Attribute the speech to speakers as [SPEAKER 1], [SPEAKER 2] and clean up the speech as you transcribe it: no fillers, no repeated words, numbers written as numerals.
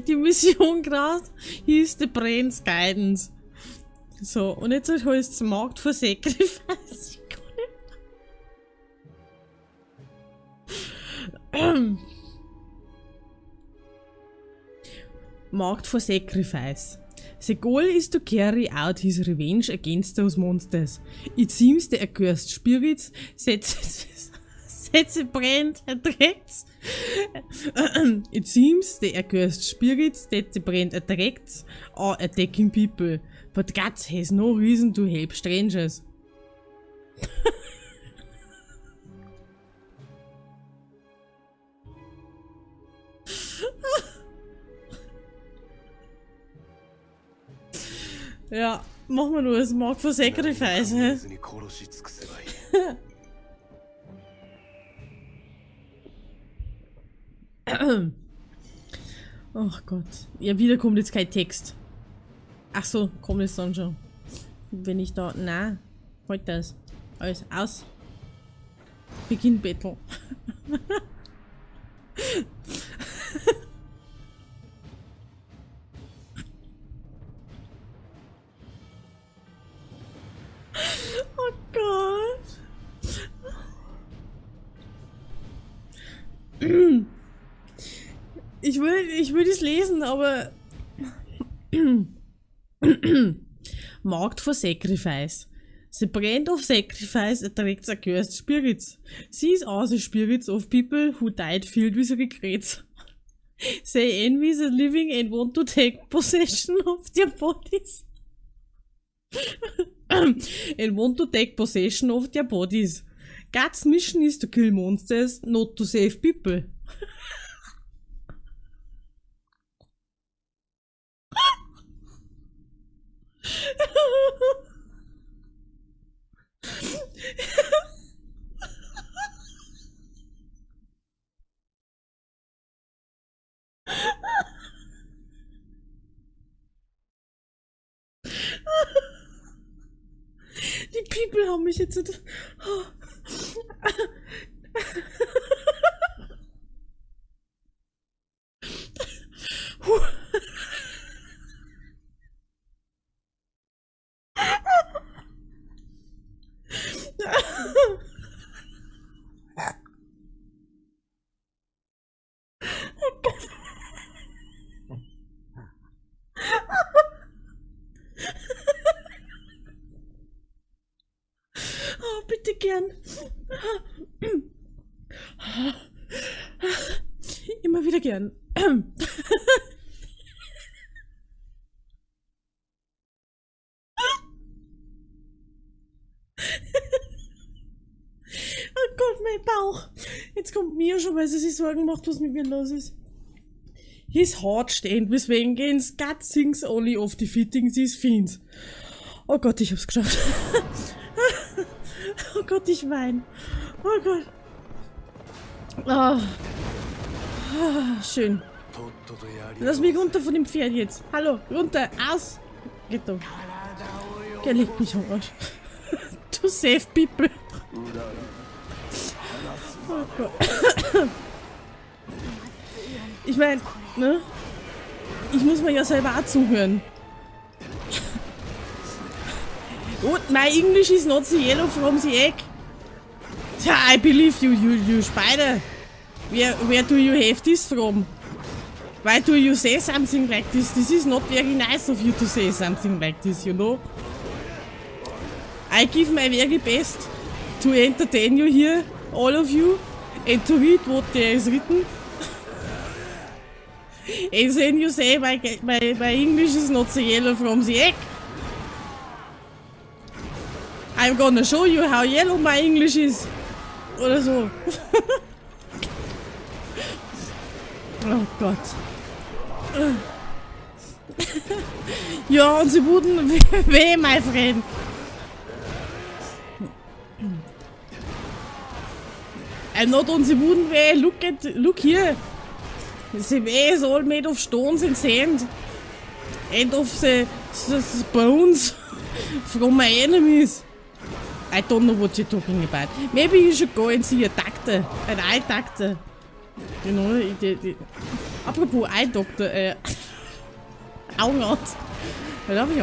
[SPEAKER 1] Die Mission gerade hieß The Brand's Guidance. So, und jetzt heißt es Marked for Sacrifice. Ich kann nicht. Marked for Sacrifice. The goal is to carry out his revenge against those monsters. It seems the accursed spirits that the brand attracts. It seems the accursed spirits that the brand attracts are attacking people. But Guts has no reason to help strangers. Ja, machen wir nur das Mark for Sacrifice. Hä?
[SPEAKER 2] ずに殺し尽くせばいい。
[SPEAKER 1] Ach Gott. Ja, wieder kommt jetzt kein Text. Ach so, kommt es dann schon. Wenn ich da... Na, halt das. Alles aus. Beginn Battle. Oh Gott. Ich will das lesen, aber... Marked for Sacrifice. The brand of sacrifice attracts accursed spirits. These are the spirits of people who died filled with regrets. They envy the living and want to take possession of their bodies. And want to take possession of their bodies. Guts' mission is to kill monsters, not to save people. Die People haben mich jetzt... Puh. Oh, bitte gern. Immer wieder gern. Oh Gott, mein Bauch. Jetzt kommt Mia schon, weil sie sich Sorgen macht, was mit mir los ist. His heart stained with vengeance. Guts thinks only of defeating these fiends. Oh Gott, ich hab's geschafft. Oh Gott, ich wein. Oh Gott. Oh. Oh, schön.
[SPEAKER 2] とっととやり
[SPEAKER 1] Lass mich runter von dem Pferd jetzt. Hallo, runter, aus. Geht doch. Der legt mich am Arsch. To save people. Oh Gott. Ich mein, ne? Ich muss mir ja selber auch zuhören. What? My English is not the yellow from the egg. Tja, I believe you, you spider. Where do you have this from? Why do you say something like this? This is not very nice of you to say something like this, you know? I give my very best to entertain you here, all of you, and to read what there is written. And then you say my English is not the yellow from the egg. I'm gonna show you how yellow my English is. Oder so. Oh Gott. Ja, und sie wurden weh, my friend. I'm not on the wooden way. Look here. The way is all made of stones and sand. And of the bones from my enemies. I don't know what you're talking about. Maybe you should go and see a doctor. An eye doctor. You know, the Apropos Eye Doctor, Augenarzt. Da habe ich